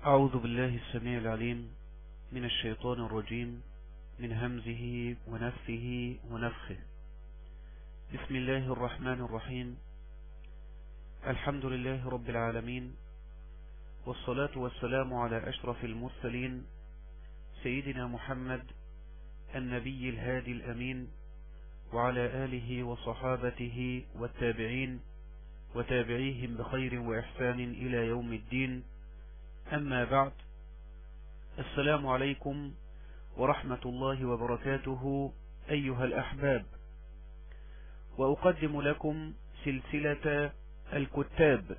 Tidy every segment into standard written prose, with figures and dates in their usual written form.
أعوذ بالله السميع العليم من الشيطان الرجيم من همزه ونفثه ونفخه. بسم الله الرحمن الرحيم. الحمد لله رب العالمين، والصلاة والسلام على أشرف المرسلين سيدنا محمد النبي الهادي الأمين، وعلى آله وصحابته والتابعين وتابعيهم بخير وإحسان إلى يوم الدين. أما بعد، السلام عليكم ورحمة الله وبركاته أيها الأحباب. وأقدم لكم سلسلة الكتاب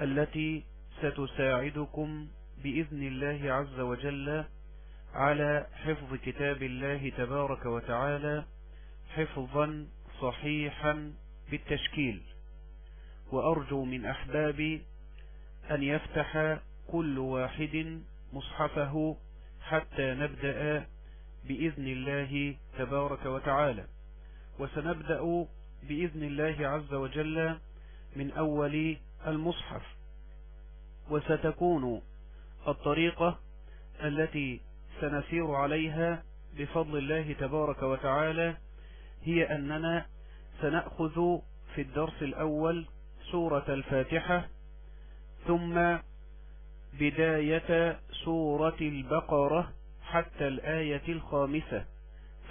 التي ستساعدكم بإذن الله عز وجل على حفظ كتاب الله تبارك وتعالى حفظا صحيحا بالتشكيل. وأرجو من أحبابي أن يفتح كل واحد مصحفه حتى نبدأ بإذن الله تبارك وتعالى. وسنبدأ بإذن الله عز وجل من أول المصحف، وستكون الطريقة التي سنسير عليها بفضل الله تبارك وتعالى هي أننا سنأخذ في الدرس الأول سورة الفاتحة، ثم بداية سورة البقرة حتى الآية 5،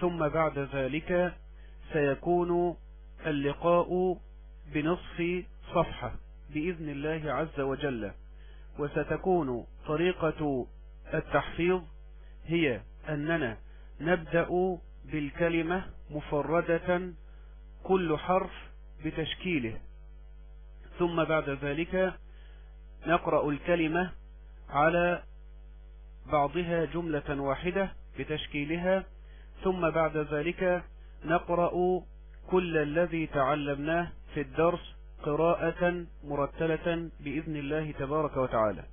ثم بعد ذلك سيكون اللقاء بنصف صفحة بإذن الله عز وجل. وستكون طريقة التحفيظ هي أننا نبدأ بالكلمة مفردة كل حرف بتشكيله، ثم بعد ذلك نقرأ الكلمة على بعضها جملة واحدة بتشكيلها، ثم بعد ذلك نقرأ كل الذي تعلمناه في الدرس قراءة مرتلة بإذن الله تبارك وتعالى.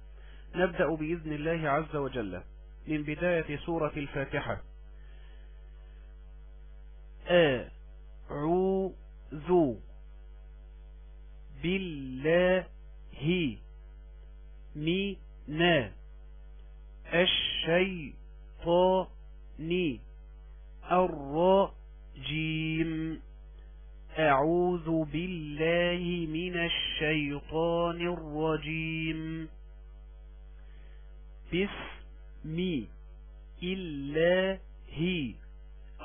نبدأ بإذن الله عز وجل من بداية سورة الفاتحة. أعوذ بالله من الشيطان الرجيم. أعوذ بالله من الشيطان الرجيم. بسم الله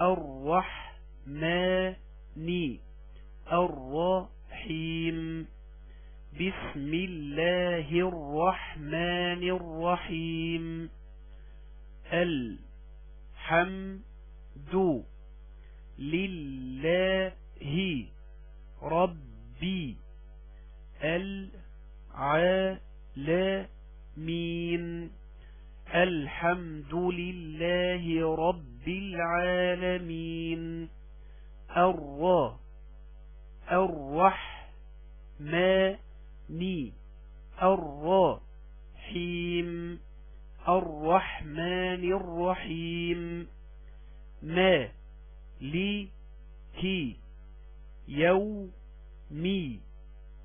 الرحمن الرحيم. بسم الله الرحمن الرحيم. الحمد لله رب العالمين. الحمد لله رب العالمين. الرحمن الرحيم. الرحمن الرحيم. مالك يوم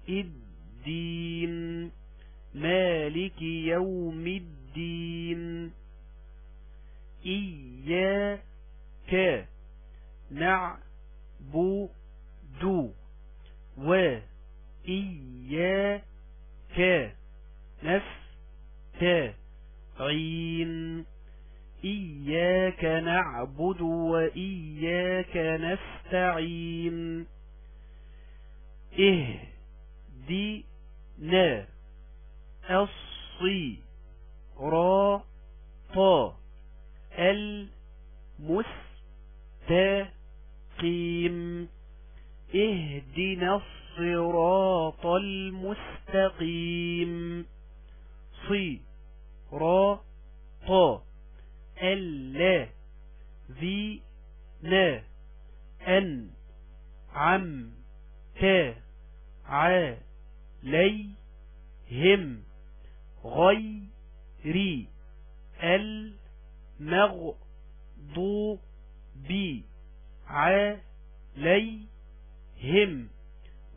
الدين. مالك يوم الدين. إياك نعبد وإياك نستعين. إياك نعبد وإياك نستعين. اهدنا الصراط المستقيم. اهدنا الصراط المستقيم. صراط الذين أنعمت عليهم غير المغضوب عليهم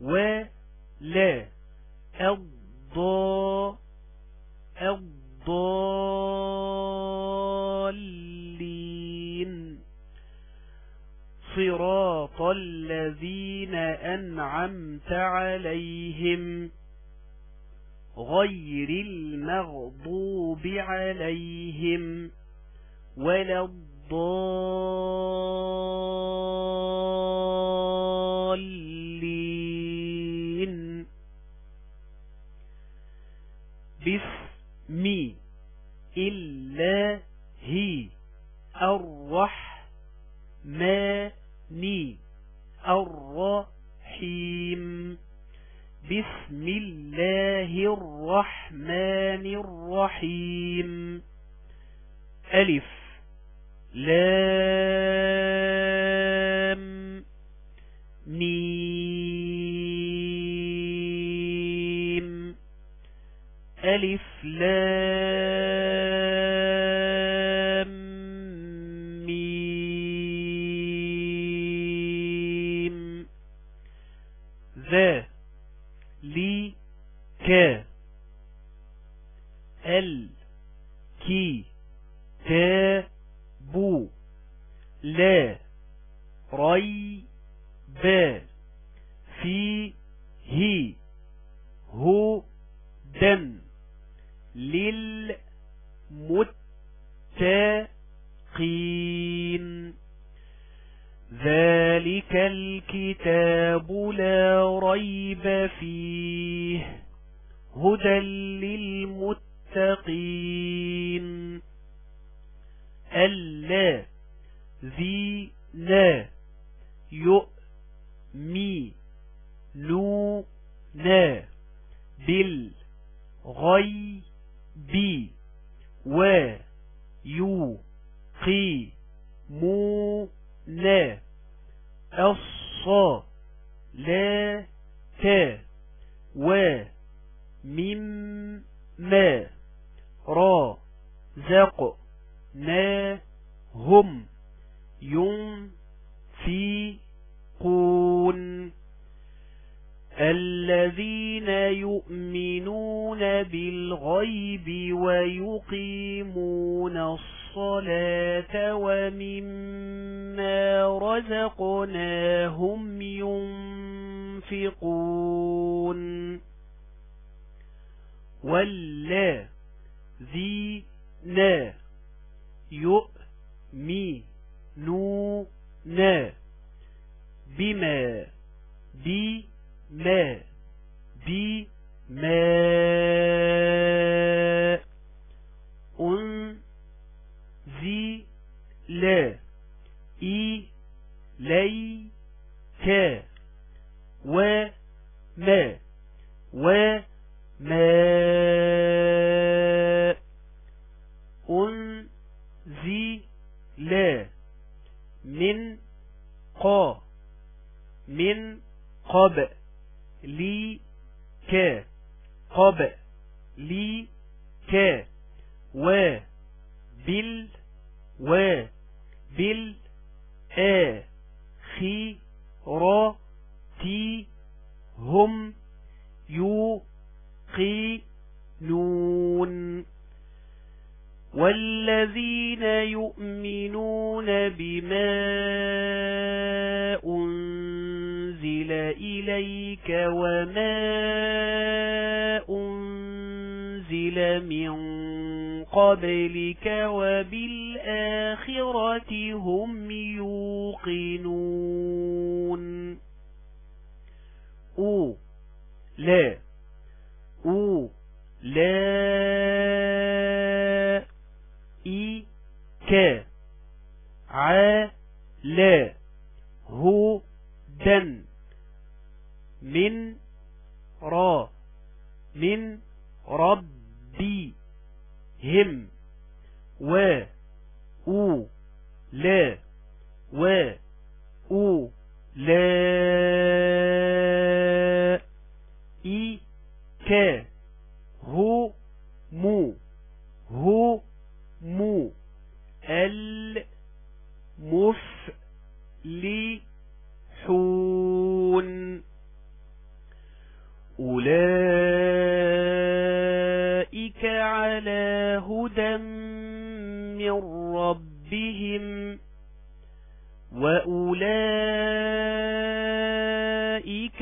ولا الضالين صراط الذين أنعمت عليهم غير المغضوب عليهم ولا الضالين بسم الله الرحمن الرحيم بسم الله الرحمن الرحيم ألف لام ميم ألف لام ميم ذلك الكتاب لا ريب فيه هدى للمتقين ذلك الكتاب لا ريب فيه هدى للمتقين الذين يؤمنون بالغيب ويقيمون الصلاة ومما رزقناهم ينفقون الذين يؤمنون بالغيب ويقيمون الصلاة ومما رزقناهم ينفقون والذين يؤمنون بما أنزل إليك وما أنزل من قبلك وبالآخرة هم يوقنون والذين يؤمنون بما أنزل إليك وما أنزل من قبلك وبالآخرة هم يوقنون أولئك على هدى من ربهم وأولئك هم المفلحون أولئك على هدى من ربهم وأولئك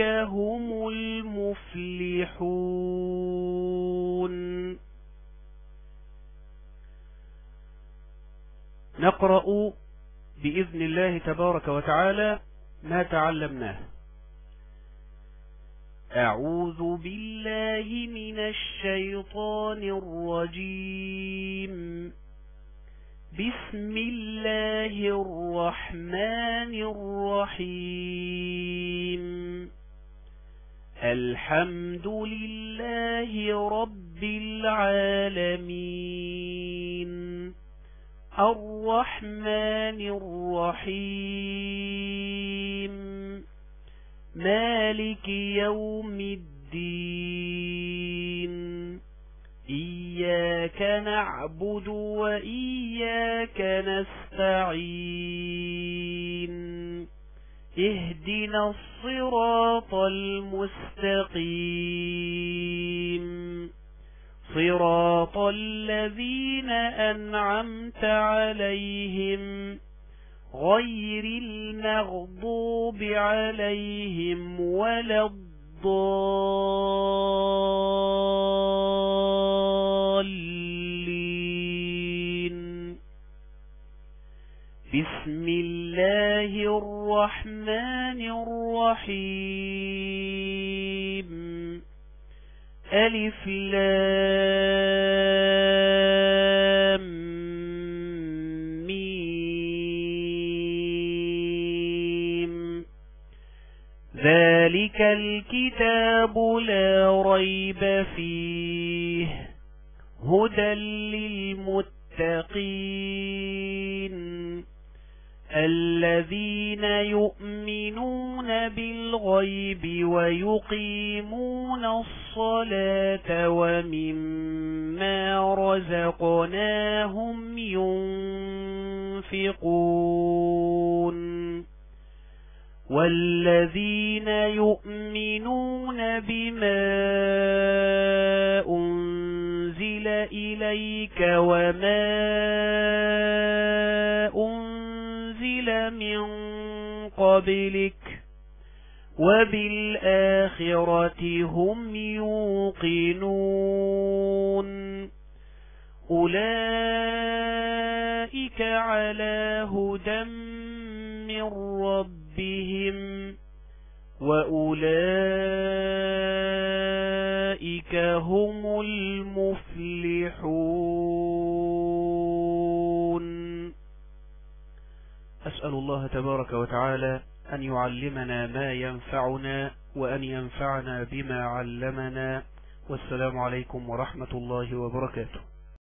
هم المفلحون. نقرأ بإذن الله تبارك وتعالى ما تعلمناه. أعوذ بالله من الشيطان الرجيم. بسم الله الرحمن الرحيم. الحمد لله رب العالمين. الرحمن الرحيم. مالك يوم الدين. إياك نعبد وإياك نستعين. اهدنا الصراط المستقيم. صراط الذين أنعمت عليهم غير المغضوب عليهم ولا الضالين. بسم الله الرحمن الرحيم. ألف لام ميم. ذلك الكتاب لا ريب فيه هدى للمتقين الذين يؤمنون بالغيب ويقيمون الصلاة ومما رزقناهم ينفقون والذين يؤمنون بما أنزل إليك وما أنزل من قبلك وبالآخرة هم يوقنون أولئك على هدى من ربهم وأولئك هم المفلحون. أسأل الله تبارك وتعالى أن يعلمنا ما ينفعنا وأن ينفعنا بما علمنا. والسلام عليكم ورحمة الله وبركاته.